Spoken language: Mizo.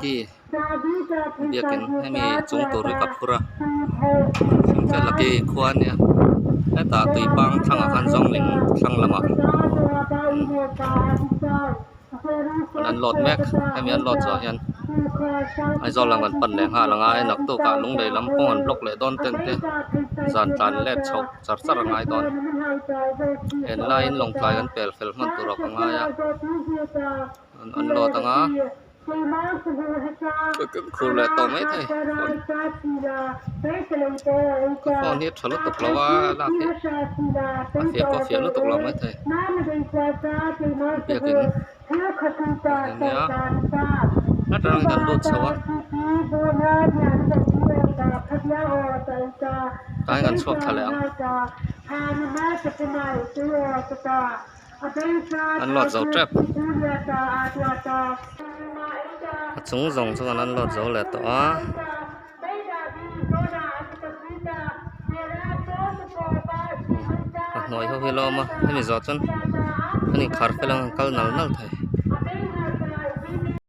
Lucky biakin hemi chung tur hi ka phur a Thingfial Lucky khua a nia hetah tuipang thlangah khan zawngling thlang lamah an unload mek hemi an load zawh hian Aizawl lam kan pan leh nghal ang a naktukah lunglei lam pawh an block leh dawn ten te zan tlan let chhoh char char a ngai dawn en laiin lawngtlai an pel fel hman tur ah ka ngai a an unload ang a ka khur leh tawh mai thei ka phone hi a tha lutuk lo a lak hi a fiah pawh a fiah lutuk lo mai thei biakin ania a tangin kan lut chho a tlai kan chhuak thla leh ang an load zo tep a chung zawng chuan an load zo leh tawh a. A hnuai ho hi a la awm a hemi zawh chuan an inkhar fel ang an kal nal nal thei.